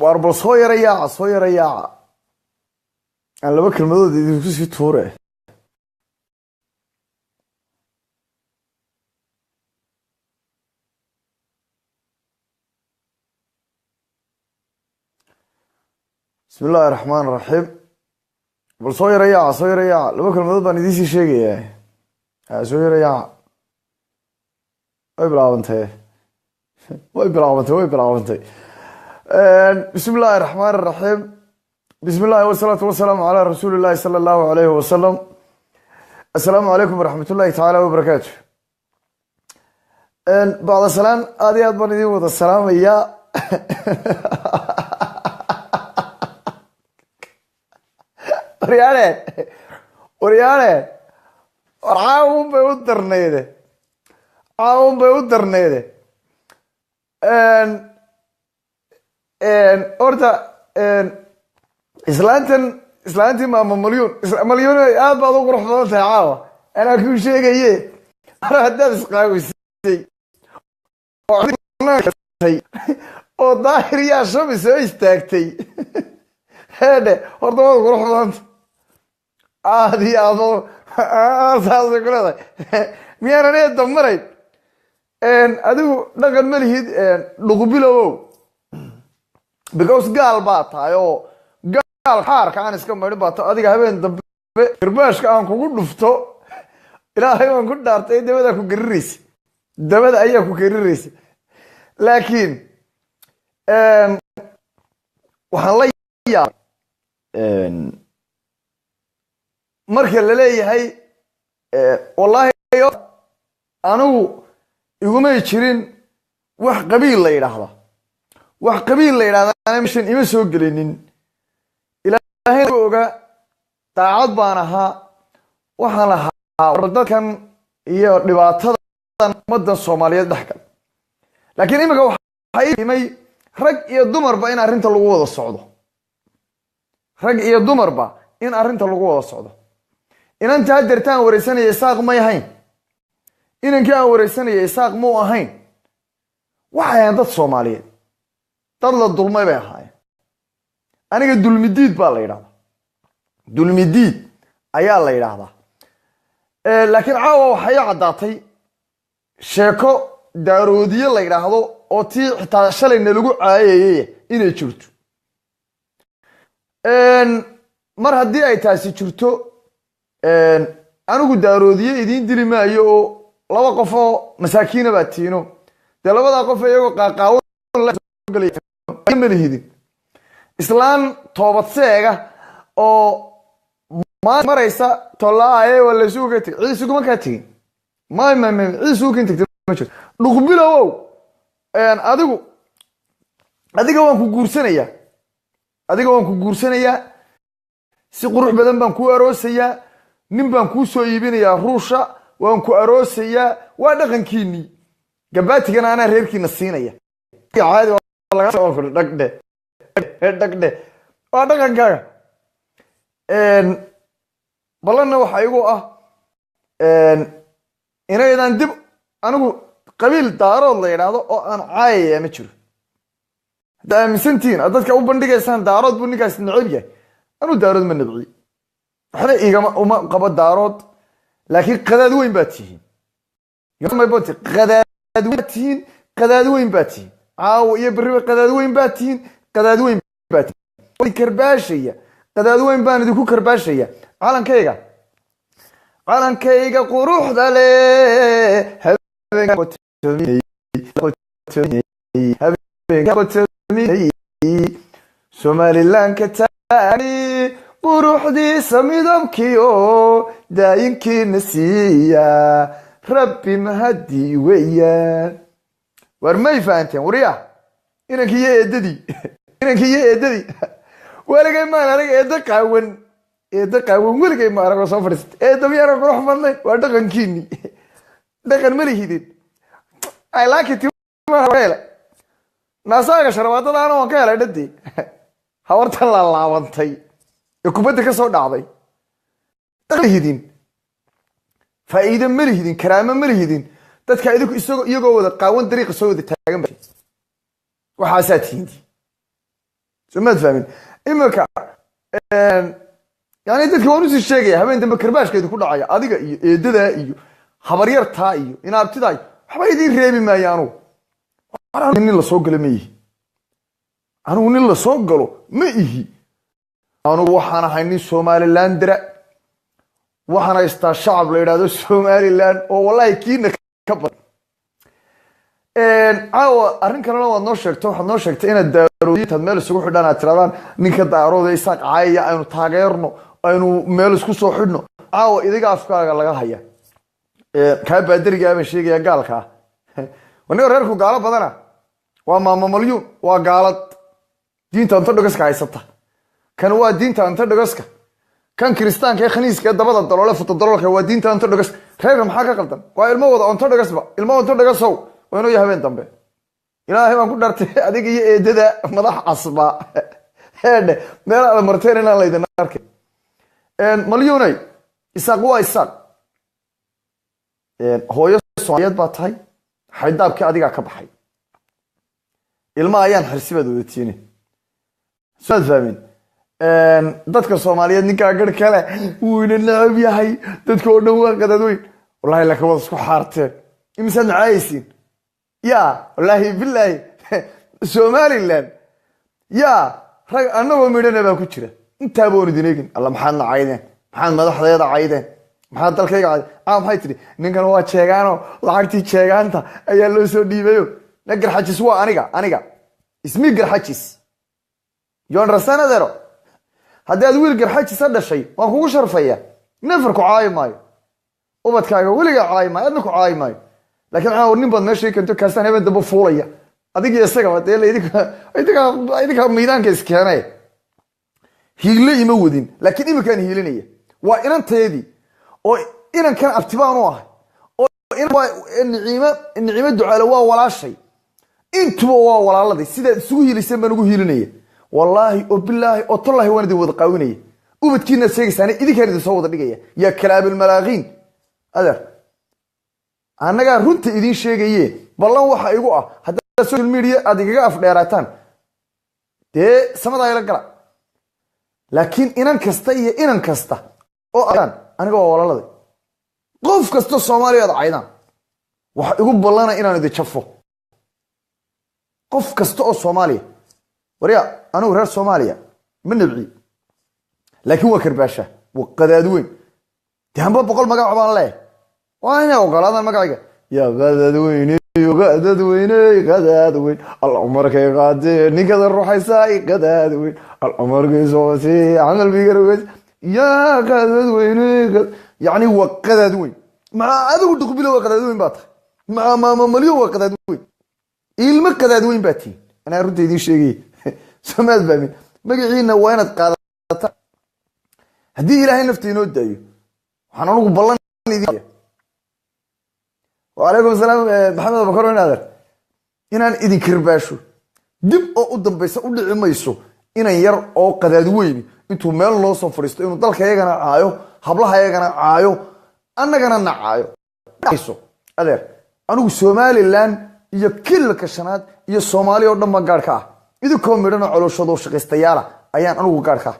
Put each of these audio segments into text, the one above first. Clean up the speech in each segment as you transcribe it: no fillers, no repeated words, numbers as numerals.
Waar bal soo yara yaaca, soo yara yaaca, aan laba kelmadood idinku sii tuure. Bismi illaahi raxmaan raxiim. Bal soo yara yaaca, soo yara yaaca, laba kelmadood baan idiin sii sheegayaa. Soo yara yaaca, way bilaabantay, way bilaabantay, way bilaabantay. Bismi illaahi raxmaan raxiim. Bismi illahi wasalaatu wasalaamu calaa rasuuli illahi sala allahu alayhi wasalam. Assalaamu calaykum waraxmat ullahi tacaala wabarakaatu. Bacda salaan, aad iyo aad baan idin wada salaamayaa. Waryaale, waryaale, war caawun bay u darnayde, caawun bay u darnayde. Horta islaantan, islaantii maama Malyuun, Malyuun, aad baad u qurux badan tahay caawa, anaa kuu sheegaye. Mar haddaad isqaawisay oo Daahir yaa Shami soo istaagtay, heedhe, horta waad qurux badanta, aad iyo aad saasay ku leedahay. Miyaanan eedda marayn? Adigu dhaqan ma lihid, dhuqbilowow, because gaal baa tahay oo gaal xaarka aan iska marin baa tahay. Adiga habeen dambe kirbaashka aan kugu dhufto, Ilaahay waan ku dhaartay, dabadaa ku gariraysa, dabada ayaa ku gariraysa. Laakiin waxaan la yaabay marka la leeyahay, wallaahi anigu igumay jirin wax qabiil la yidhaahda, wax qabiil la yidhahda meshan ima soo gelinin. Ilaahay oga, daacad baan ahaa. Waxaan ahaa dadkan iyo dhibaatadan ummadan Soomaaliyeed dhex gal. Laakiin iminka waxaa imay rag iyo dumarba in arrinta lagu wada socdo, rag iyo dumarba in arrinta lagu wada socdo. Inanta hadeerta aan wareysanaya Isaaq may ahayn, inankii aan wareysanaya Isaaq muu ahayn. Waxay ahayn dad Soomaaliyeed, dad la dulmay bay ahaayeen. Aniga dulmidiid baa la yidhahdaa, dulmidiid ayaa la yidhaahdaa. Laakiin caawa waxay caddaatay sheeko Daaroodiye la yidhaahdo oo tii xitaa shalayna lagu caayayay inay jirto. Mar haddii ay taasi jirto, anigu Daaroodiye idiin dili maayo oo laba qof oo masaakiina baa tiino dee. Labadaa qof iyagoo qaaqaawan malihidin, islaan toobad seega oo maraysa tolaaye waa laysugu ka tegay. Cid isuguma kaa tegin, may may may, cid isugu kan tegtay ma jirto. Dhuqbilowow, adigu, adiga waan ku guursanayaa, adiga waan ku guursanayaa, si qurux badan baan kuu aroosayaa, nin baan kuu soo iibinayaa Ruusha, waan ku aroosayaa. Waa dhaqankiinii, gabaatigana anaa reerkiina siinaya. Caadi dhagdhe dhagdhe, waa dhaqankaaga. Ballanna waxa igu ah inaydan dib anigu qabiil Daarood la yidhaahdo oo aan caayaya ma jiro. Hadda aaminsantihiin aad dadka u bandhigaysaan Daarood buu ninkaas necab yahay, anuu Daarood ma nabciy, waxna igama uma qabo Daarood. Laakiin qadaad weyn baa tihiin, qadaad weyn tihiin, qadaad weyn baa tihiin. Caawo iyo berriba qadaad weyn baa tihiin, qadaad weyn baa tihiin. Karbaashaya, qadaad weyn baan idinku karbaashaya. Calankayga, calankayga quruxda leh habeenka Somalilan ka taagay, quruxdiisa midabkiyo daayinkiina siiya, Rabbi mahadii weeyaan. War may fahanteen? Warya, inankii iyo eedadii, inankii iyo eedadii. Weligay maan arag eeddo qaawan, eeddo qaawan weligay ma arag oo soo fadhiisata. Eedda miyaana qurux badnayn? Waa dhaqankiinii, dhaqan ma lihidin. I like it. Naasaaga sharabaadadaana waan ka helay. Dhadii hawartan laalaabantay ee kubadda ka soo dhacday, lihidin faa'iido ma lihidin, karaamo ma lihidin. Dadka idinku isagoo iyagoo wada qaawan dariiqa soo wada taagan, waxaasaa tihiin. Soo maad fahmin? Iminka yani dadka waan usii sheegaya, habeen dambe karbaashkeedu ku dhacaya, adiga iyo eedadaa iyo habaryartaa iyo inaabtidaa iyo waxba idiin reebi maayo. Anugu nin lasoo galo ma ihi. Anigu nin lasoo galo ma ihi. Anugu waxaan ahay nin Somalilandera. Waxaan haystaa shacab la yidhahdo Somaliland oo wallahi kiina ka badan. Caawa arrin kalena waad noo sheegto. Waxaad noo sheegtay inaad Daaroodintaad meel isugu xidhaan, aad tirahdaan ninka Daarooda Isaaq caayaya aynu taageerno, aynu meel isku soo xidhno. Caawa idiga afkaaga laga haya. Kaa baadarigaa baan sheegaya, gaalka ah. Waniga reerku gaalo badana waa Maama Malyuun, waa gaalad diinta Orthodoxka haysata. Kan waa diinta Orthodoxka. Kan kiristaanka ee khaniiska ee dabada daloole, futodaloolka, waa diinta Orthodox. Reerka maxaa ka qaldan? Waa ilmo wada Orthodoxba. Ilmo Orthodoxow, waa inuu yahay habeen dambe. Ilaahay baan ku dhartay, adiga iyo eedada madax casba heedhe meel aad marteen inaan laydin arkay. Malyuunay, Isaaq waa Isaaq. Hooyo Soomaaliyeed baa tahay. Xaydaabkii adigaa ka baxay. Ilma ayaan xirsi baad wadatiine. Soad fahmin? Dadka Soomaaliyeed ninkaa gar kale wuu ina necab yahay. Dadka oo dhan waa qadad weyn. Wallahi laakiin waad isku xaarteen. Imisaad nacaayaysiin? Ya wallaahi bilaahi, Somaliland ya rag annagoo midhana baa ku jira. Intaaba oon idin eegin. Alla, maxaad nacaydeen? Maxaad madaxdeeda caydeen? Maxaad dalkayga caydeen? Maxay tidhi? Ninkan waa jeegaano, lacagtii jeegaanta ayaa loo soo dhiibayo. Na Garxajis waa aniga. Aniga ismi Garxajis, you understand, adeero? Haddii aad wiil Garxajisa dhashay, waan kugu sharfaya. Nefer ku caayi maayo. Ubadkaaga weligaa caayi maayo, adna ku caayi maayo. Laakiin caawa nin baad meesha keento, kaastaan habeen dambe fuulaya, adiga iyo isagaba. Dee idinka miidaanka iskeenay. Hiilo ima wadin, laakiin iminkaan hiilinaya. Waa inanteedii oo inankan abtibaan u ahay, oo Niciimo, Niciimo Ducaale waa walaashay. Intuba waa walaaladii. Sidaad isugu hiiliseen baan ugu hiilinaya. Wallaahi oo bilaahi oo tollahi, waan idin wada qaawinaya. Ubadkiinaad sheegaysaane, idinkaan idin soo wada dhigaya. Yaa kalaabilmalaakiin, adeer, annagaa runta idiin sheegaye. Ballan waxa igu ah, haddaad social media aad igaga afdheeraataan, dee samadaa ila gala. Laakiin inan kasta iyo inan kasta oo aniga waa walaalada. Qof kasta Soomaaliya aad caydaan, waxa igu ballana inaan idin jafo. Qof kasta oo Soomaaliya, warya, anigu reer Soomaaliya ma nabci, laakiin waa karbaasha, waa qadaad weyn. Dee hamba 100 magac baan leeyahay, waa inay ogolaadaan magacayga. Yaa qadaad weyne, qadaad weyne, qadaad weyn, alla markay qaadee ninkada ruuxaysaa, qadaad weyn, alla markay socotay camal bigarweys, yaa qadaad weyne. Yacni waa qadaad weyn. Maxaa adigu dhuqbilo? Waa qadaad weyn baa tahay. Maxaa Maama Malyo? Waa qadaad weyn. Ilmo qadaad weyn baa tihin. Anaa runta idiin sheegay. Somaad fahmin? Magaciina waa inaad qaadataa. Haddii Ilaahay nafta inoo daayo, waxaan anugu ballan idin. Wacalaykum asalaam, Maxamed Abakar. Inaader, inaan idin karbaasho dib oo u dambaysa u dhici mayso. Inan yar oo qadaad weyni intuu meel noo soo fadhiisto inuu dalka yagana caayo, hablaha yagana caayo, annagana na caayo. Adeer, anigu Somaliland iyo Kilalka Shanaad iyo Soomaaliya oo dhan baan gaadh ka ah. Idinkoo midhanoo colooshooda shaqaystayaala ayaan anigu gaadh ka ah.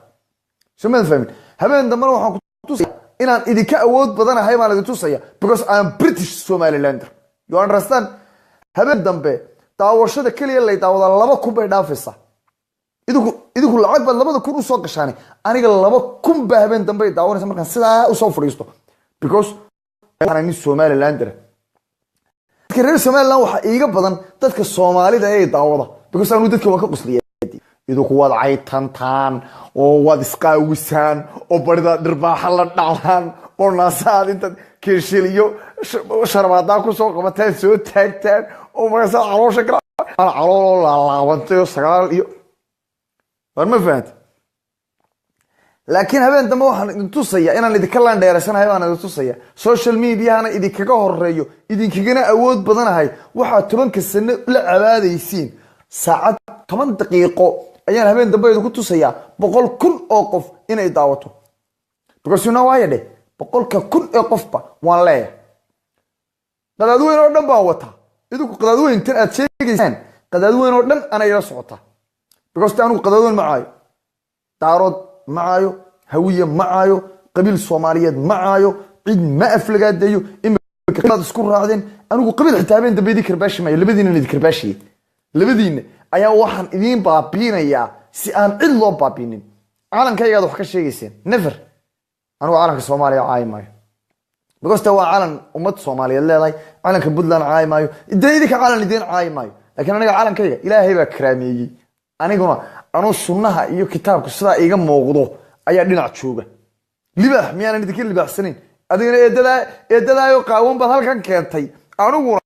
Somaad fahmin? Habeen dambena waxaan kutusaya inaan idinka awood badanahay baan idin tusaya, because I am British Somalilander, you understand? Habeen dambe daawashada keliya lay daawadaa 2000 bay dhaafaysaa. Idinku lacag baad 2000 usoo gashaane, aniga 2000 baa habeen dambe ay daawanaysa markaan sidaa usoo fadhiisto, because nin Somalilander. Dadka reer Somaliland waxaa iiga badan dadka Soomaalida ee daawada, because anigu dadka waan ka qosliya. Idinku waad caytantaan oo waad isqaawisaan oo barida dhirbaaxa la dhacdaan oo naasaad intaad keeshil iyo sharmaadaa kusoo qabataan soo taagtaan oo markaasaa caloosha calooloo laalaabantay oo sagaal iyo war ma fahanta. Laakiin habeen dambe waxaan idin tusaya inaan idinka laandheeraysanahay baan idin tusaya. Social mediahana idinkaga horeeyo, idinkagana awood badanahay. Waxaad 10-ka sano la cabaadaysiin, saacad 10 daqiiqo ayaan habeen dambe idinku tusayaa 100,000 oo qof inay daawato, because you know why dheh, 100,000 ee qofba waan leeyahay. Qadaadweyn oo dhan baan wataa. Idinku qadaadweyntan aad sheegaysaan, qadaadweyn oo dhan anay ila socotaa. Because anigu qadadoon ma caayo, Daarood ma caayo, Hawiye ma caayo, qabiil Soomaaliyeed ma caayo, cid ma aflagaadeeyo. Imikaad isku raacdeen. Anigu qabiil xitaa habeen dambe idin karbaashi maayo. Labadiinan idin karbaashiye, labadiina ayaa waxaan idiin baabiinayaa si aan cid loo baabiinin. Calankaygaad wax ka sheegayseen. Never, anigu calanka Soomaaliya caayi maayo, because de waa calan ummad Soomaaliyeed leedahay. Calanka Puntland caayi maayo, dee idinka calan idiin caayi maayo, laakiin aniga calankayga Ilaahay baa karaameeyey. Aniguna anuu sunnaha iyo kitaabku sidaa iiga muuqdo ayaa dhinac jooga. Libaax miyaanan idinka libaaxsanayn? Adigana eedadaa, eedadaayo qaawan baad halkan keentay. Aniguna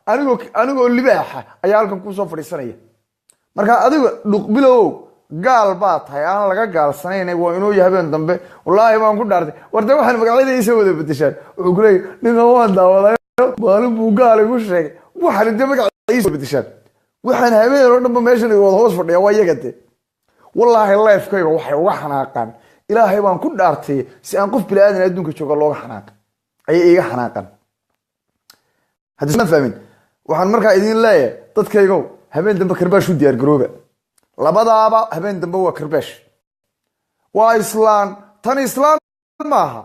anigoo libaaxa ayaa halkan kusoo fadhiisanaya. Marka adiga dhuqbilow, gaal baa tahay aan laga gaalsanayn. Waa inuu yahay habeen dambe. Wallaahi baan ku dhaartay. War de waxaan magacyada iisoo wada bedeshaan. Wuxuu kuleeyahy ninkan waan daawadayo, maalin buu gaal igu sheegay. Waxaan de magacyada iisoo bedeshaan, waxaan habeen oo dhanba meeshan wada hoos fadhiya waa iyaga de. Wallaahi live-kayga waxay uga xanaaqaan, Ilaahay baan ku dhaartay, si aan qof bini aadan adduunka jooga looga xanaaqan ayay iiga xanaaqan. Haddii ma fahmin, waxaan markaa idin leeyahay, dadkaygow, habeen dambe karbaash u diyaar garooba. Labadaaba habeen dambe waa karbaash. Waa islaan tan, islaan maaha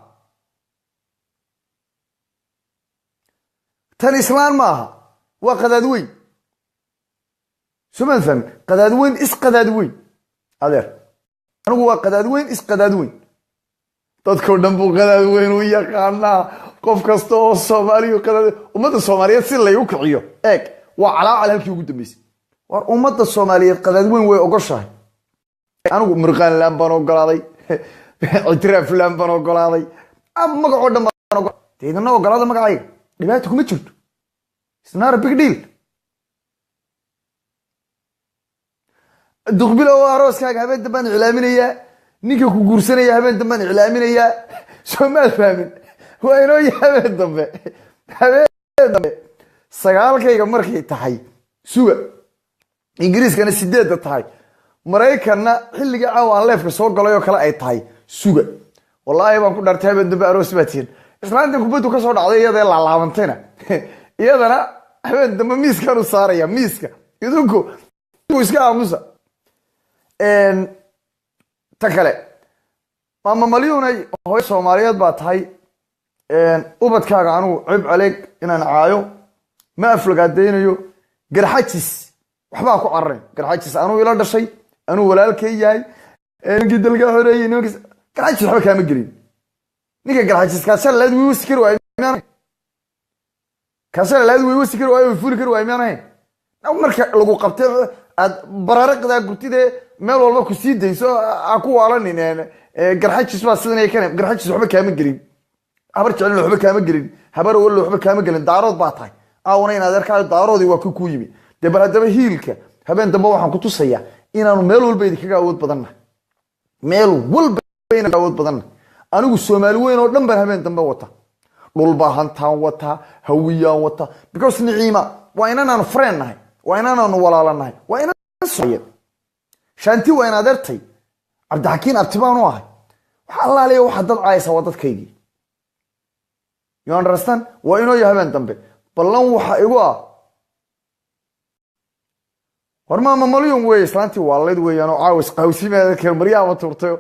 tan, islaan maaha, waa qadaadweyn. Soo maan fahmin? Qadaadweyn is qadaadweyn, adeer. Anigu waa qadaadweyn is qadaadweyn. Dadkao dhan buu qadaadweyn u yaqaanaa. Qof kasta oo Soomaaliya qadaad, ummadda Soomaaliyeed si laygu kiciyo. Eeg, waa calaacal halkii ugu dambeysay. War ummadda Soomaaliyeed qadaadweyn way ogoshahay. Anigu murqaanlaan baan ogolaaday, ictiraaflaan baan ogolaaday, magacoo dhan baan ogolaaday. Dee idina ogolaada magacayga, dhibaata kuma jirto. It's not a big deal. Duqbilow, arooskaaga habeen dambaan iclaaminayaa. Ninka ku guursanaya habeen dambaan iclaaminayaa. Soo maad fahmin? Waa inoo yahay habeen dambe. Habeen dambe 9-kayga markay tahay suga, Ingiriiskana 8-da tahay, Maraykanna xilligii caawa aan live-ka soo galay oo kale ay tahay suga. Wallaahi baan ku dhaartay, habeen dambe aroos baa tihin. Islaanta kubaddu ka soo dhacday iyada laalaabantayna, iyadana habeen dambe miiskaan u saaraya miiska. Idinku iska aamusa. Ta kale, maama Malyunay, hooyo Soomaaliyeed baa tahay. Ubadkaaga anigu cib caleeg inaan caayo ma aflagaadaynayo. Garxajis waxbaa ku cararin. Garxajis anuu ila dhashay, anuu walaalkay yahay, ninkii dalka xoreeyey. Nimankiis Garxajis waxba kaama gelin. Ninka Garxajis kaasha lalaad way wasi kari waayo miyaan? Kaasha lalaad way wasi kari waayo, way fuli kari waayo miyaan ahayn? Marka lagu qabtay aad bararaqdaa gurtidee meel walba ku sii dayso, ha ku waalanin. Garxajis baa sidan kane. Garxajis waxba kaama gelin, Habar Jecelin waxba kaama gelin, Habar Wallo waxba kaama gelin. Daarood baa tahay. Aawana in adeerkaayo Daaroodii waa ku yimi. Dee bal haddaba hiilka habeen dambe waxaan ku tusayaa inaanu meel walba idinkaga awood badannahay, meel walba inaan awood badannahay. Anigu Soomaali weyn oo dhan baan habeen dambe wata, Dhulbaahantaan wataa, Hawiyaan wata, because Niciima waa inanaanu friend nahay, waa inanaanu walaalanahay, waa inan Soomaaliyeed. Shaanti waa in adeertay, Cabdixakiin abti baanu ahay. Waxa allaaliya waxaa dad caayasa waa dadkaygii. You understand? Waa inoo yahay habeen dambe. Ballan waxa igu ah. War maama Malyun wey, islaantii waalayd weeyaan oo caawis qawsimeeda maryaaba tuurtayo,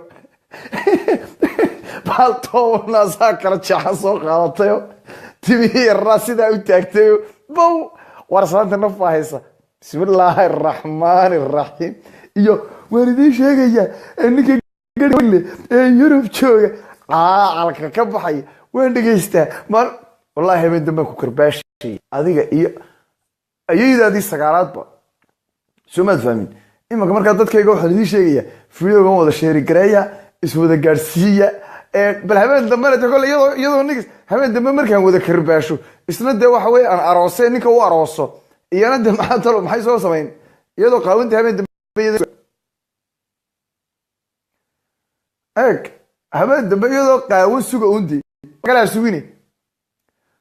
baaltoonaasaa kala jeexa soo qaadatayo, timihii yarraa sidaa u taagtayo. Bow, war islaanta naf baa haysa. Bismillaahi araxmaani araxiim. Iyo waan idiin sheegayaa, ninka le ee Yurub jooga caacalka ka baxaya waan dhegaystaa maal. Wallahi habeen dambaan ku karbaashay adiga iyo ayaydaadii sagaalaadba. Soo maad fahmin? Imanka markaa dadkayga waxaan idiin sheegayaa, videogan wada share gareeya, iswada gaadhsiiya. Bal habeen dambena de kole iyadoo nig habeen dambe markaan wada karbaasho, isna dee waxa weye aan aroose, ninka u arooso, iyana de maxaa talo, maxay soo samayn iyadoo qaawinta habeen dambe? Eeg, habeen dambe iyadoo qaawan suga undi kalaa sugine.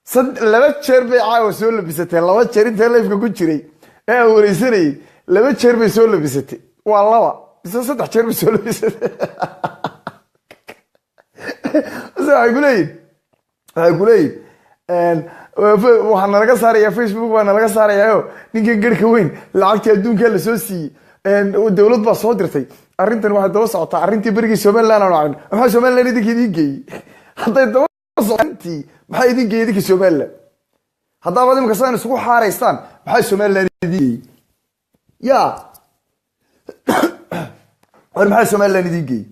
2 jeer bay caawa soo labisatay, 2 jeer inta live-ka ku jiray ee aan wareysanayay, 2 jeer bay soo labisatay. Waa 2 mise 3 jeer bay soo labisatay. Mise waxay kuleeyihin waxaa nalaga saaraya Facebook, baa nalaga saarayaayo. Ninkan garhka weyn lacagtii adduunkaa lasoo siiyey. Dowlad baa soo dirtay. Arrintan waxay daba socotaa arrintii berigii Somaliland aanu aragno. Maxaa Somaliland idinka idiin geeyey? Hadday daba socotintii, maxaa idin geeyey idinka Somaliland? Haddaaba imika sidaan isugu xaaraystaan, maxaa Somaliland idin geeyey? Ya war, maxaa Somaliland idin geeyey?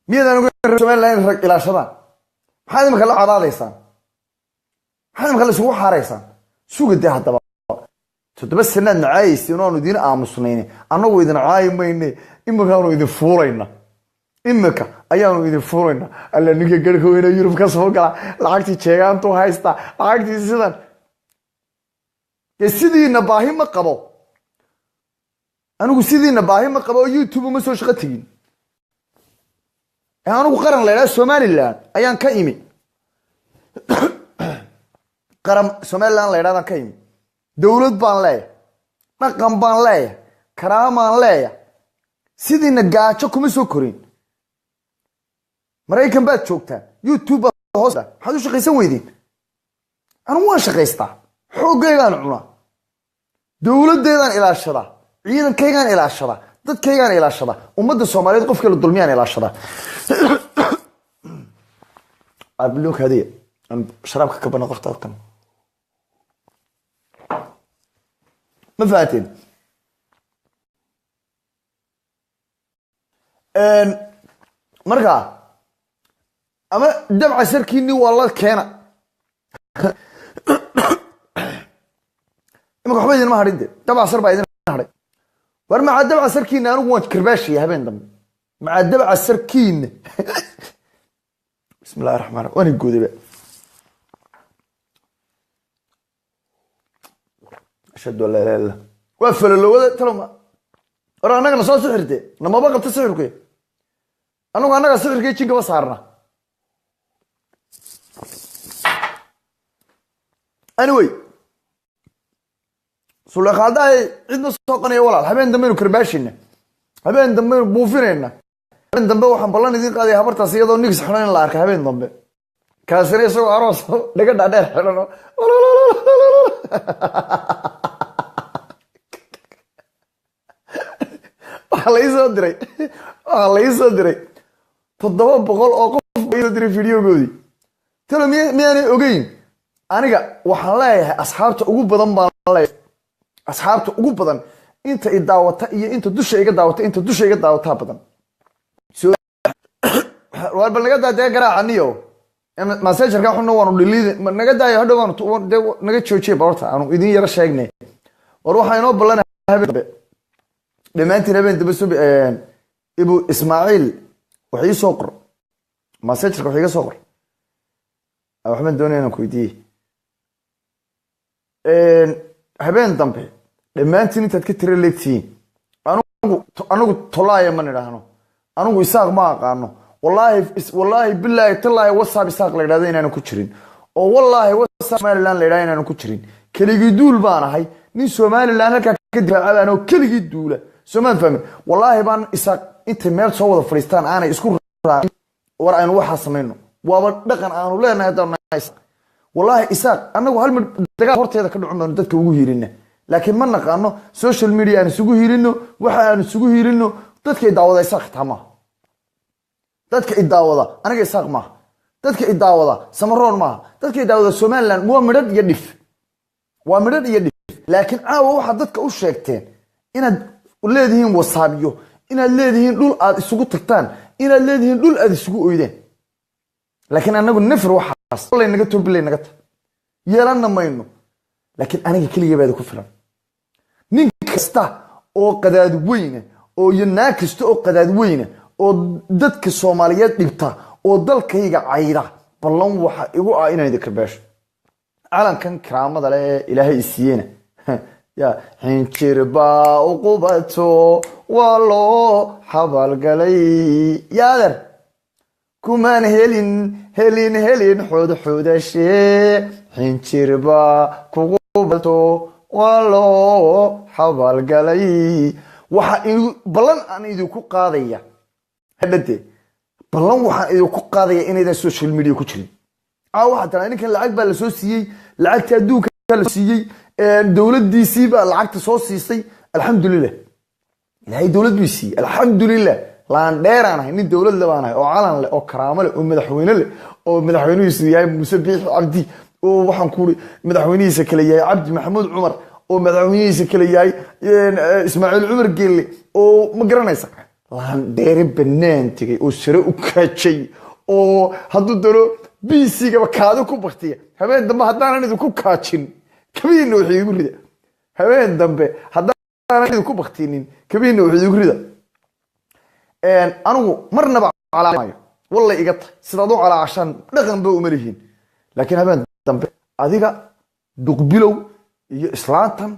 Miyadaan ogeyn Somaliland in rag ilaashadaan? Maxaad imika la cadaadaysaan? Maxaad imika la isugu xaaraysaan? Suga dee. Haddaba 7 sanaad nacaayaysin oanu idiin aamusnayne. Annagu idin caayi mayne, iminkaanu idin fuulayna, imika ayaanu idin fuulayna. Alla, ninka garhka weyna Yurub ka soo gala, lacagtii jeegaantu haysta, lacagtii sidan dee. Sidiina baahi ma qabo anigu, sidiina baahi ma qabo oo YouTube uma soo shaqo tegin. Anigu qaran la idhaha Somaliland ayaan ka imi, qaran Somaliland la idhahdaan ka imi. Dowlad baan leeyahay, dhaqan baan leeyahay, karaamaan leeyahay. Sidiina gaajo kuma soo korin. Maraykan baad joogtaan, YouTube baad hoos, maxaad u shaqaysan weydeen? Anigu waan shaqaystaa, xooggaygaan cunaa, dowladdeedaan ilaashadaa, ciidankaygaan ilaashadaa, dadkaygaan ilaashadaa, ummadda Soomaaliyeed qofka la dulmiyaan ilaashadaa. Abilokadiya aan sharaabka ka bana qofta halkan, ma fahateen? Marka ama dabca sarkiini waa la keena. Imika waxba idinma hadhin de, dabca sar baa idin hadhay. War macaa dabca sarkiina anigu waan karbaashaya habeen dambe, macaa dabca sarkiina. Bismi illahi raxmaan raxiim. Waan goodayba. Ashhadu an laa ilaha illallah. Waa falolowada taloma. War annagana soo sixirte, namaba qabta sixirku. Anagu annaga sixirka jinkaba saarna. Anyway, sulekhaadahay cidna soo qanaya walaal. Habeen dambaynu karbaashina, habeen dambaynu buufinayna, habeen dambe waxaan ballan idiin qaadaya habartaas iyadoo nigis xidhan in la arka habeen dambe, kaasina isagoo aroos dhaga dhaadheer xidhan. Waxaa la ii soo diray, waxaa la ii soo diray 700 oo qof baa ii soo diray videogoodii. Talo miy miyaanay ogeyn? Aniga waxaan leeyahay asxaabta ugu badan baan leeyahay, asxaabta ugu badan inta i daawata iyo inta dusha iga daawata, inta dusha iga daawataa badan. Waar bal naga daa dee garaaca niyo massagerka xunna, waanu dhiliid, naga daayo. Hadhow waanu dee naga joojiye barorta aanu idin yaro sheegnay. War waxaa inoo ballanay habeen dambe dhammaantiin, habeen dambe subi. Ibu Ismaaciil wax ii soo qor massagerka, wax iga soo qor. Waxbaan doonaya inaan ku weydiiyey. Habeen dambe dhammaantiin intaad ka tira leegtihiin. Anigu tolaaya ma nidhaahno, anigu Isaaq ma aqaano. Wallaahi, wallaahi, bilaahi, tallaahi, WhatsApp Isaaq la yidhahdo inaanan ku jirin, oo wallaahi WhatsApp Somaliland la yidhahdo inaanan ku jirin. Keligii duul baan ahay, nin Somaliland halkaa ka difaaca baan oo keligii duula. Soomaan fahmin? Wallaahi baan Isaaq intay meel soo wada fadhiistaan aanay isku raacin. War aynu waxaa samayno, waaba dhaqan aanu leenahay haddaan nahay Isaaq. Wallaahi Isaaq annagu hal mid dagaal horteeda ka dhacun baanu dadka ugu hiilina, laakiin ma naqaano social media aan isugu hiilino. Waxa aan isugu hiilino, dadka i daawada Isaaq xitaa maaha. Dadka i daawada aniga Isaaq maaha, dadka i daawada Samaroon maaha, dadka i daawada Somaliland waa midhadh iyo dhif, waa midhadh iyo dhif. Laakiin caawa waxaad dadka u sheegteen inaad leedihiin wasaabyo, inaad leedihiin dhul aad isugu tagtaan, inaad leedihiin dhul aad isugu oydeen. Laakiin anagu nefer waxaas naga tobilay naga ta yeelanna mayno. Laakiin aniga keligay baada ku filan. Nin kasta oo qadaad weyne oo iyo naag kasta oo qadaad weyne oo dadka Soomaaliyeed dhibta oo dalkayga cayda, ballan waxa igu ah inaan idinka beesho calankan karaamada leh ee Ilaahay isiiyena. Ya xinjir baa uqubato, waa loo xabaalgalay. Yaader kumaan helin helin helin xudxudashe, xinjir baa kugubato, waa loo xabaalgalay. Waxa ballan aan idinku qaadaya hadhade, ballan waxaan idinku qaadaya inaydan social media ku jirin. Caawa waxaa tiraa ninkan lacag baa lasoo siiyey, lacagta adduunka la siiyey, dowladdiisii baa lacagta soo siisay. Alxamdulilah. Ilaahay dowlad buu siiyey, alxamdulilah. Laandheeraan ahay, nin dowlad le baan ahay, oo calan leh, oo karaamo leh, oo madaxweyne leh, oo madaxweynihiisu yahay Muuse Biixi Cabdi, oo waxaan ku uri madaxweynihiisa kale yahay Cabdi Maxamuud Cumar, oo madaxweynihiisa kale yahay Ismaaciil Cumar Geelle, oo ma garanaysa, laandheere banaan tegay oo sare u kaajay, oo hadduu doono bcgaba kaadi ku baktiya. Habeen dambe haddaanan idinku kaajin, kabihiina wax iigu rida. Habeen dambe haddaanan idinku baktinin, kabihiina wax iigu rida. Anigu marnaba calaayo wallay iga tahay. Sidaad u calaacashaan dhaqan ba uma lihiin, laakiin habeen dambe adiga Duqbilow iyo islaantan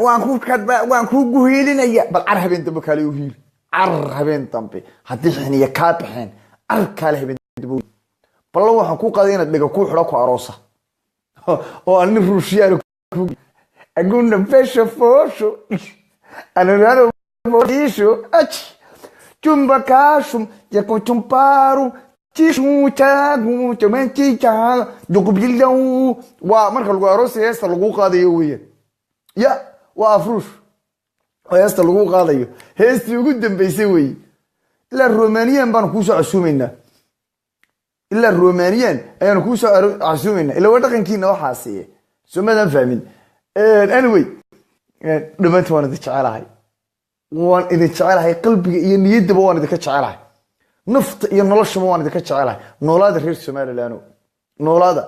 waan ku guhiilinaya. Bal car habeen dambe kaale u hiili, car habeen dambe haddii xiniya kaa baxeen, car kaale habeen dambe. Ballan waxaan ku qaaday inaad dhiga ku xidho, ku aroosa, oo aan nin Ruushiyaan aguna besha foosho ananado isho ach chumba kashum yakuchumparu chishuchagu chumenchicha Duqbilow. Waa marka lagu aroosay heesta lagu qaadayo weeyaan. Ya waa afruush oo heesta lagu qaadayo, heestii ugu dambeysay weeye. Ilaa Romanian baanu kuusoo casuumaynaa, ilaa Romanian ayaanu kuusoo casuumaynaa, ilaa waa dhaqankiina waxaasiye. Soo maadaan fahmin? Anyway, dhammaantiin waan idin jecelahay, waan idin jecelahay. Qalbiga iyo niyaddaba waan idinka jecelahay, nafta iyo noloshaba waan idinka jecelahay. Noolaada reer Somaliland, noolaada.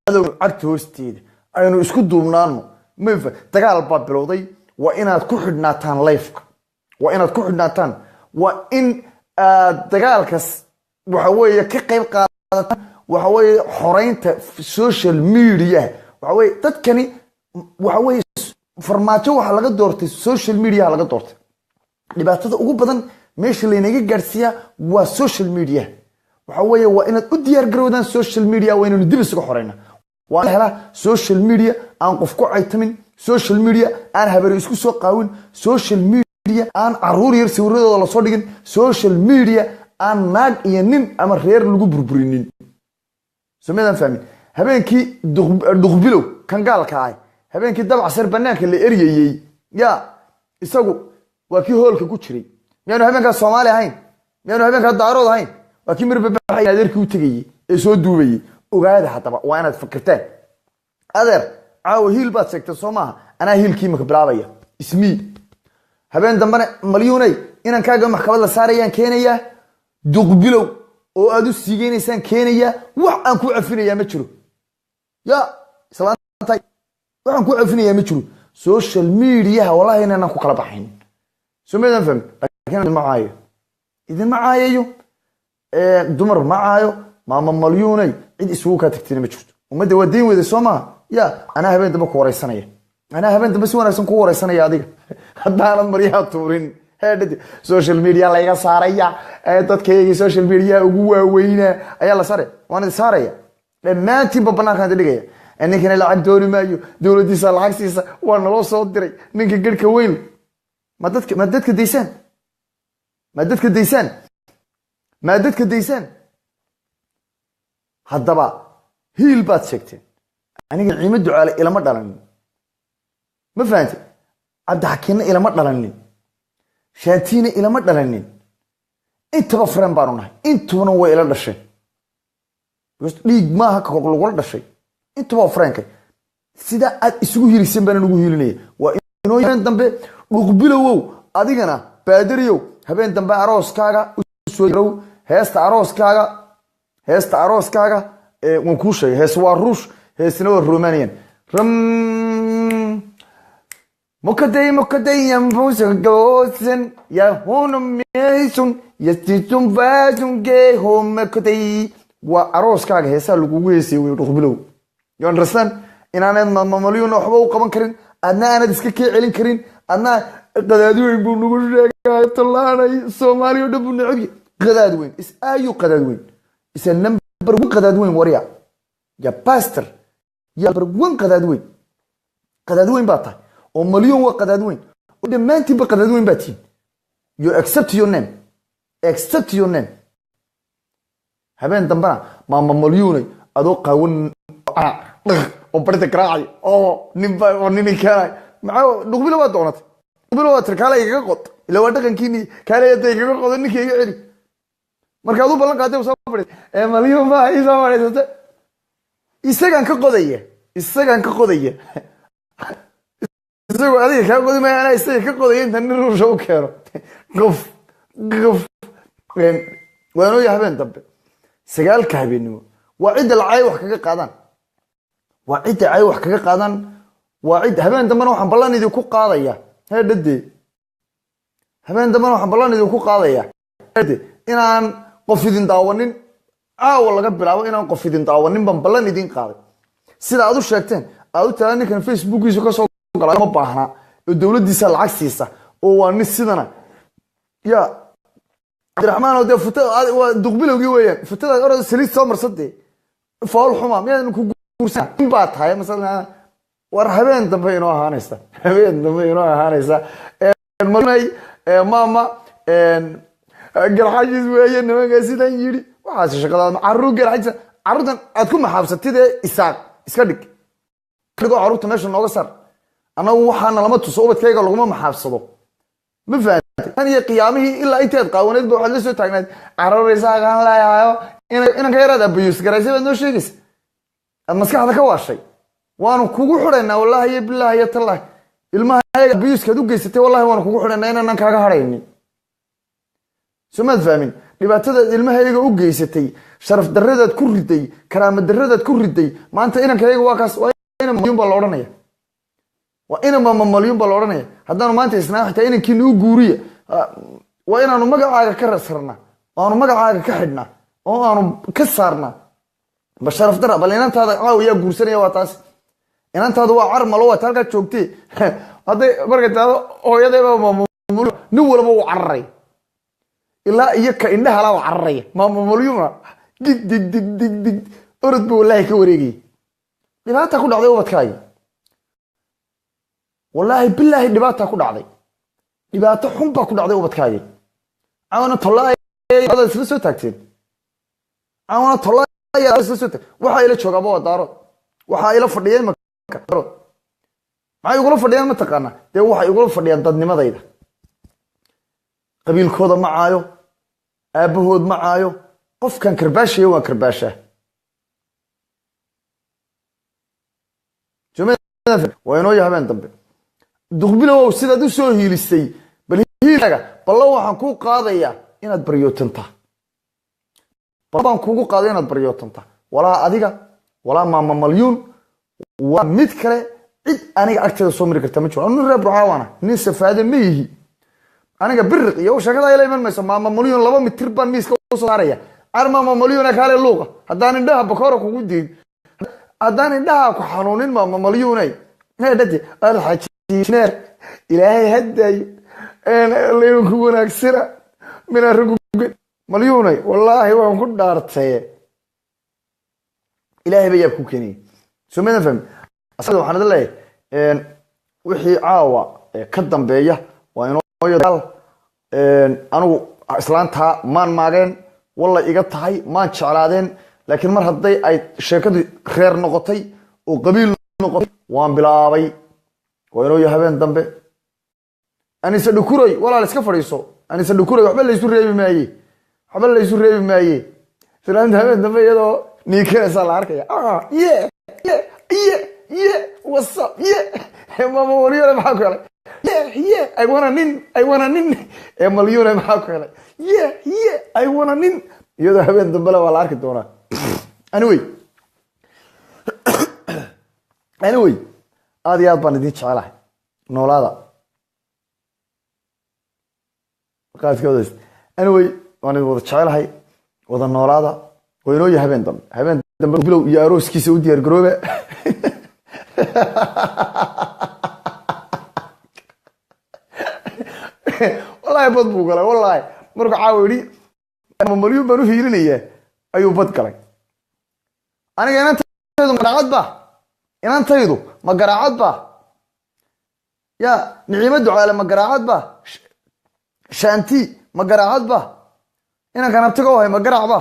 Cadow cagta hoosteeda, aynu isku duubnaano. Mafa dagaal baa bilowday. Waa inaad ku xidhnaataan live-ka, waa inaad ku xidhnaataan, waa in aad dagaalkas waxa weeye ka qayb qaadataan, waxa weeye xoreynta social media. Waxa weye dadkani, waxa weye Farmaajo waxaa laga doortay social media laga doortay. Dhibaatada ugu badan meesha laynaga gaadhsiiyaa waa social media. Waxa weeye waa inaad u diyaar garowdaan social media, waa inaynu dib isuga xoreyna. Waa in helaa social media aan qof ku caytamin, social media aan habari isku soo qaawin, social media aan caruur yar sawiradooda lasoo dhigin, social media aan naag iyo nin ama reer lagu burburinin. Soo maadaan fahmin? Habeenkii Dhuqbilow kan gaalka ah, habeenkii Dabcasar banaanka la eryayey, ya isagu waa kii hoolka ku jiray. Miyaanu habeenkaas Soomaali ahayn? Miyaanu habeenkaas Daarood ahayn? Waa kii marbabaxay adeerkii u tegayey ee soo duubayey. Ogaada haddaba, waa inaad fikirtaan. Adeer, caawa hiil baad sheegtay, soo maaha? Anaa hiilkii imika bilaabaya ismii. Habeen dambena malyuunay inankaaga maxkamad la saarayaan keenayaa, Duqbilow oo aad u siigeynaysaan keenayaa. Wax aan ku cafinayaa ma jiro, ya islaanta, waxaan ku cafinayaa ma jiro. Social mediaha wallahi inaanan ku kala baxayn. Soo maadaan fahmin? Laakiin idinma caayo, idinma caayayo, dumar ma caayo. Maama malyuunay, cid isugu kaa tagtina ma jirto. Ummadda waa dayn weyday, soo maha? Ya anaa habeen dambe ku wareysanaya, anaa habeen dambe si wanaagsan ku wareysanaya adiga haddaanad maryaha tuurin. Heedhadi social media layga saaraya, dadkaygii social media ugu waaweynaa ayaa la saaraya. Waan idin saaraya dhammaantiinba, banaankaan idin dhigaya. Ninkana lacag dooni maayo, dowladdiisa lacag siisa, waa naloo soo diray. Ninka garhka weyn, ma dadka daysaan? Ma dadka daysaan? Ma dadka daysaan? Haddaba hiil baad sheegteen. Aniga Ciimo Ducaale ilama dhalanin, ma fahante? Cabdixakiinna ilama dhalanin, Shaatiina ilama dhalanin. Intaba friend baanu nahay, intubana way ila dhasheen. Dhiig maaha ka lagula dhashay, intuba waa friendkay. Sidaa aad isugu hiiliseen baan ugu hiilinaya. Waa inoo habeen dambe. Dhuqbilowow, adigana baadariyow, habeen dambe arooskaaga usoo row. Heesta arooskaaga, heesta arooskaaga waan kuu sheegay. Hees waa Ruush, heesna waa Romanian. Ram mukaday mukadayam gosen yahuna yastisum vasunge homakuday. Waa arooskaaga heesaa lagugu heesay wey, Dhuqbilow. You understand? Inaanad mamamalyuna waxba u qaban karin, adna aanad iska kee celin karin. Adna qadaad weyn buu nagu sheegay, tallaanay Soomaaliya o dhan buu necab yahay. Qadaad weyn is ayu, qadaad weyn isa number one, qadaad weyn warya ya pastor ya number one. Qadaad weyn, qadaad weyn baa tahay, oo malyon waa qadaad weyn, oo dhammaantiinba qadaad weyn baa tihin. You accept your name, accept your name. Habeen dambena maama malyuunay adoo qaawan oo barida garaacay oo ninba oo nini keenay, maxaa Dhuqbilo waa doonatay? Dhuqbilo waa tirkaala igaga qod. Ila waa dhaqankiini. Kaaleya igaga qodo ninka, iga celi. Markaad u ballan qaaday soo fadhiis ee Malyuun baa ii soo fadhiisata. Isagaan ka qodaya, isagaan ka qodaya. Isagoo adiga kaa qodi maya, anaa isaga ka qodaya inta nin Ruusha u keeno. Qof qof waanooya habeen dambe 9-ka habeennimo. Waa cidda lacay wax kaga qaadaan, waa cidda cay wax kaga qaadaan, waa cid. Habeen dambena waxaan ballan idinku qaadaya, heedhadee, habeen dambena waxaan ballan idinku qaadaya inaan qof idin daawanin. Caawa laga bilaabo inaan qof idin daawanin baan ballan idin qaaday. Sida aad u sheegteen, aad u tiraa ninkan Facebookiisu kasoo gala ma baahna oo dowladdiisa lacag siisa oo waa nin sidana. Ya Cabdiraxmaan oo dee futada waa duqbilowgii weeyaan. Futada orod saliid soo marsadee, fool xuma miyaadan ku guursan in baa tahay masala. War habeen dambe inoo ahaanaysa, habeen dambe inoo ahaanaysa. Mama Garxajis weeye nimanka sidan yidhi, waxaas shaqada caruur Garxajis, carruurtan aad ku maxaabsatid ee Isaaq iska dhig dhigoo carruurta meesha nooga saar. Annagu waxaana lama tuso, ubadkayga laguma maxaabsado. Ma fahantay? Tan iyo qiyaamihii ilaa intaad qaawaneed ba waxaad la soo taagnayd carruur Isaaqaan leeyahayo. Inanka yaraad abayus garaysay baad noo sheegaysa, aad maskaxda ka waashay. Waanu kugu xidhaynaa, wallahi iyo billahi iyo tallahi, ilmaha abiyuuskaad u geysatay, wallahi waanu kugu xidhaynaa inaanan kaaga hadhaynin. Soo maad fahmin? Dhibaatadaad ilmahayaga u geysatay, sharaf darradaad ku riday, karaama darradaad ku riday, maanta inankayaga waa kaas, waa ina malyuun baa la odhanaya, waa ina mama malyuun baa la odhanaya. Haddaanu maanta isnaa xitaa inankiina u guuriya, waa inaanu magacaaga ka rasarnaa, aanu magacaaga ka xidhnaa oo aanu ka saarnaa. Ba sharaf dara, bal inantaada caawa yaa guursanaya? Waa taas, inantaada waa carmalo, waa ta halkaa joogtee. Hadday markay taado hooyadeeba nin walba wuu cararay, ilaa iyo ka indhahala waa cararaya. Maamamalyuma dig dig dig dig dig orod bu wallaahi ka wareegayay. Dhibaata ku dhacday ubadkaagi, wallaahi bilaahi dhibaata ku dhacday, dhibaato xun baa ku dhacday ubadkaagi. Caawana tollaaya isla soo taagteen, caawana tollaaya isla soo taag. Waxaa ila joogaaba waa Daarood, waxaa ila fadhiya imaka Daarood. Maxay igula fadhiyaan ma taqaanaa? Dee waxay igula fadhiyaan dadnimadayda. Qabiilkooda ma caayo, aabbahood ma caayo, qofkan karbaashaya waan karbaashaa. Waa inoo habeen dambe. Duqbilowow, sidaad u soo hiilisay bal hiilaaga ballo waxaan kuu qaadayaa inaad baryootantaa, baan kugu qaaday inaad baryootantaa. Walaa adiga, walaa maama Malyuun, waa mid kale. Cid aniga agteeda soo mari karta ma jiro. Nin reer Burcaawana, nin safaade ma yihi. Aniga biriq iyo sheekada ila iman mayso. Maama Malyuun 2 mitir baan miiska usoo saaraya. Car maama Malyuuna kaale luuqa, haddaan indhaha bakoora kugu diin, haddaan indhaha ku xanuunin. Maama Malyuunay dhati alxajineer, Ilaahay hadaayo laydinku wanaagsana minaa ragu. Malyuunay, wallaahi waan ku dhaartaye, Ilaahay ba yaab ku keeniyey. Soo madan fahmi? Asaga waxaan idin leeyahay wixii caawa ka dambeeya waa inoo. Anigu islaantaa maan maageen, walla iga tahay maan jeclaadeen, laakiin mar hadday ay sheekadu reer noqotay oo qabiil noqotay, waan bilaabay. Waa inoo habeen dambe. Anise Dhukuroy, walaal iska fadhiiso. Anise Dhukuroy, waxba laysu reebi maaye, waxba laysu reebi maaye. Islaanta habeen dambe iyadoo niikanaysaa la arkaya. Ye ye ye ye, what's up? Ye mama Malyune, maxaa ku helay? Ye ye, I wanna nin, I wanna nin. Ee Malyune, maxaa ku helay? Ye ye, I wanna nin. Iyadoo habeen dambele waa la arki doonaa. Anyway, aad iyo aad baan idin jecelahay, noolaada qaadkoodays. Anyway, waan idin wada jecelahay, wada noolaada. Waa inoo yahay habeen dambe, habeen dambe bilow iyo arooskiisa u diyaar garooba. Wallaahi bad buu galay, wallaahi markuu caawa yidhi Malyuun baan u hiilinayaa ayuu bad galay. Aniga inantaydu ma garaacad ba? Inantaydu ma garaacad ba? Ya Niciimo Ducaale ma garaacad ba? Shaanti ma garaacad ba? Inankan abtiga u hay ma garaac ba?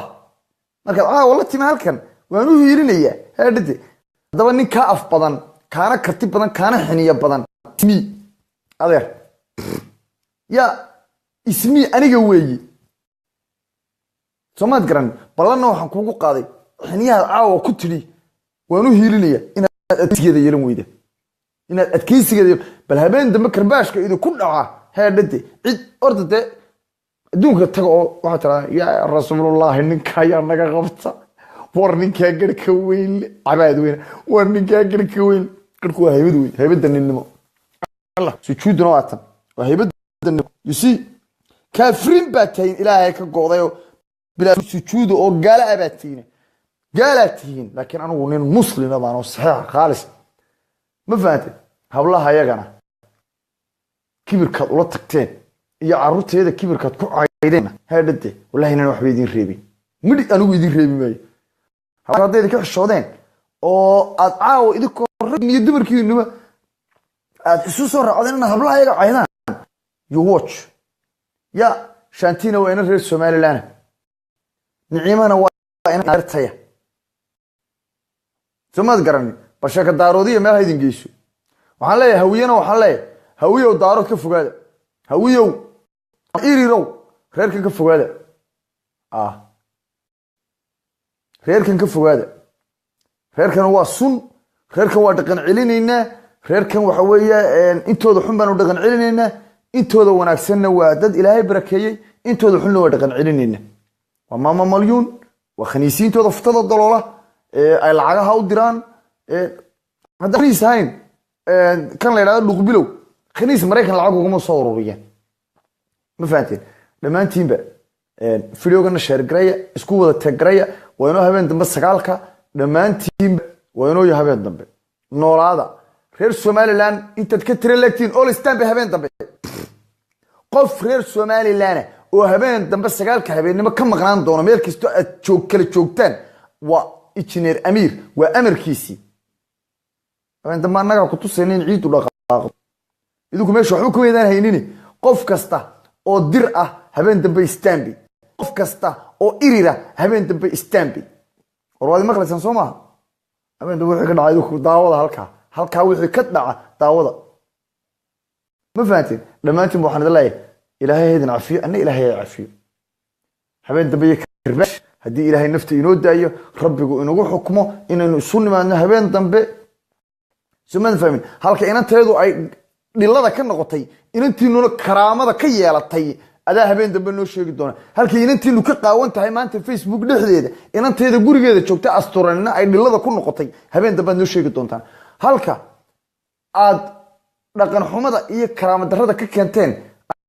Markaad caawa la timi halkan waan u hiilinayaa heedhade. Haddaba nin kaa af badan, kaana karti badan, kaana xiniyo badan mi adeer ya. Ismii aniga weeyi, soomaad garan. Ballanna waxaan kuugu qaaday, xiniyaha caawa ku tidhi waan u hiilinaya, inaad adkeysigeeda yeelan weyda, inaad adkeysigeeda. Bal habeen dambe karbaashka idinku dhaca heedhade cid orda dee adduunka taga oo waxaa tiraa, yaa rasuulullaahi, ninka ayaa naga qabta. War ninkaa garhka weyn, cabaad weyn. War ninkaa garhka weyn. Garhku waa haybad weyn, haybadda ninnimo. Allah, sujuuduna waa tan, waa haybadda ninnimo. You see, kaafiriin baa tahin, Ilaahay ka go'day oo bilaa sujuuda oo gaala ah baa tihiin, gaalaa tihiin. Laakiin anigu nin muslima baan oo saxiixa khaalis, ma fahantay? Hablaha yagana kibirkaad ula tagteen iyo carruurteeda kibirkaad ku caydeen, heedhade, wallahi inaan waxba idiin reebin. Midhi anigu idiin reebi maayo. Hadday idinka xishoodeen oo aad caawa idinkoo rag iyo dumarkiinuba aad isu soo raacdeen inaad hablaha yaga caydaan, you watch. Ya Shantina waa ina reer Somaliland, Niciimana waa ina taya, soo maad garanin? Bal sheeka Daaroodiya meel ha idin geyso. Waxaan leeyahay Hawiyena, waxaan leeyahay Hawiyow, Daarood ka fogaada. Hawiyow, Irirow, reerkan ka fogaada. Ah, reerkan ka fogaada. Reerkan waa sun, reerkan waa dhaqan celinaynaa. Reerkan waxa weeye intooda xun baanu dhaqan celinaynaa, intooda wanaagsanna waa dad Ilaahay barakeeyey. Intooda xunna waa dhaqan celinaynaa. Waa Maama Malyuun, waa khaniisiintooda futada daloola ee ay lacagaha u diraan. Haddaan khaniis ahayn kan la yidhahdo Dhuqbilow, khaniis Maraykan lacag uguma soo ururiyeen, ma fahanteen? Dhammaantiinba videogana share garaya, isku wada tag garaya. Waa inoo habeen dambe 9-ka. Dhammaantiinba waa inoo yo habeen dambe. Noolaada reer Somaliland intaad ka tira leegtiin. Olistan bay habeen dambe qof reer Somaliland oo habeen dambe 9-ka habeennimo ka maqnaan doono, meel kastoo aad joog kala joogtaan, waa Injineer Amiir, waa amarkiisii. Habeen dambe annagaa ku tusayna in ciiddu dhaqaaqdo. Idinku meesha waxba kuma ydaan haynini. Qof kasta oo Dir ah habeen dambe istanbi, qof kasta oo Irira habeen dambe istanbi. War waad maqlaysaan, soo maaha? Habeen dambe wixii ka dhaca idinku daawada halkaa, halkaa wixii ka dhaca daawada, ma fahanteen? Dhammaantiin waxaan idin leeyahay Ilaahay ha idin cafiyo, anna Ilaahay ha cafiyo. Habeen dambe iyo karbaash, haddii Ilaahay nafta inoo daayo, Rabbigu inagu xukmo inaynu isu nimaadno habeen dambe, somadan fahmin? Halka inanteedu ay dhilada ka noqotay, inantiinuna karaamada ka yeelatay, adaa habeen dambe noo sheegi doona. Halkay inantiinu ka qaawan tahay maanta Facebook dhexdeeda, inanteeda gurigeeda joogta asturanina ay dhilada ku noqotay, habeen dambead noo sheegi doontaan. Halka aad dhaqan xumada iyo karaama darrada ka keenteen,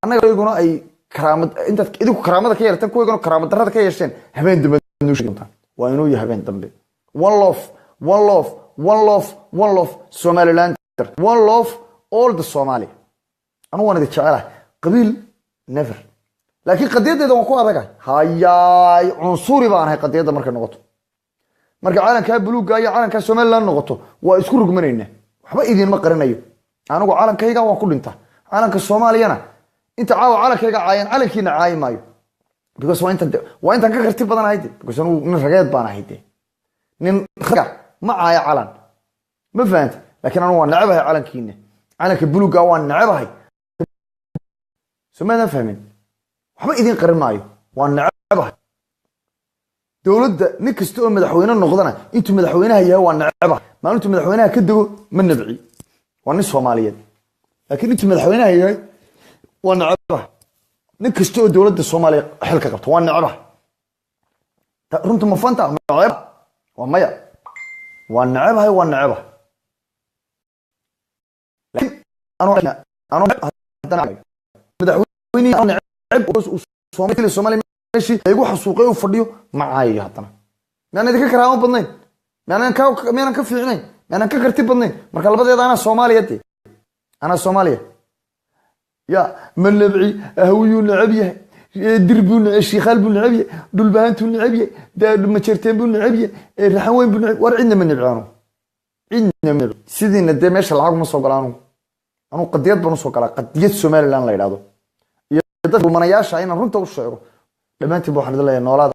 annaga ay karaama intaad idinku karaamada ka yeelateen, kuwayguna karaama darrada ka yeesheen, habeen dambe noo sheegi doontaan. Waa inuu yahay habeen dambe. One love, one love, one love, one love Somaliland, one love all the Somalia. Anugu waan idin jecelahay, qabiil never, laakiin qadiyaddeeda waan ku adagahay. Hayaay, cunsuri baan ahay qadiyadda markay noqoto. Marka calankaa buluugga iyo calankaa Somaliland noqoto, waa isku rugmanaynaa. Waxba idiinma qarinayo, anigu calankayga waan ku dhintaa. Calanka Soomaaliyana inta caawa calankayga caayan, calankiina caayi maayo, because waa intaan ka karti badan ahay de, because anigu nin rageed baan ahay de. Nin raga ma caayo calan, ma fahanta? Laakiin anigu waa necebahay calankiina, calanka buluugga waa necebahay. Soo maadaan fahmin? Waxba idiin qarin maayo, waa necebahay dowladda. Nin kasta oo madaxweyne noqdana, intuu madaxweynaha yahay waa necebahay. Maalintuu madaxweynaha ka dego ma nabci, waa nin Soomaaliyeed. Laakiin intuu madaxweynaha yahay waa necebahay. Nin kasta oo dowladda Soomaaliya xilka qabta waa necebahay. Runta ma fanta ceeb? Waa maya. Waa necebahay, waa necebahay. Laakiin madaxweyne neceb Soomaaliya meeshii igu xasuuqay uu fadhiyo ma caayayo. Haddana miyaan idinka karaamo badnayn? Miyaanan ka fiicnayn? Miyaanan ka karti badnayn? Marka labadeeda anaa Soomaaliya de, anaa Soomaaliya. Ya ma nabci? Hawiyuu necab yahay, Dir buu necab, Shiikhaal buu necab yahay, Dhulbahantuu necab yahay, Majeerteen buu necab yahay, Raxan Weyn buu necab. War cidna ma nabci anu, cidna ma nabci. Sidiina dee meesha lacag uma soo gala anugu. Anugu qadiyad baan usoo galaa, qadiyad Somaliland la yidhahdo iyo dadka dhumanayaasha inaan runta u sheego. Dhammaantiin ba waxaan idin leeyahay noolaada.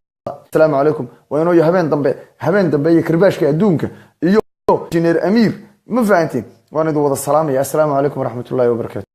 Asalaamu calaykum. Waa inoo iyo habeen dambe, habeen dambe iyo karbaashka adduunka iyo Injineer Amiir, ma fahantiin? Waan idin wada salaamaya. Assalaamu calaykum waraxmatullahi wabarakatu.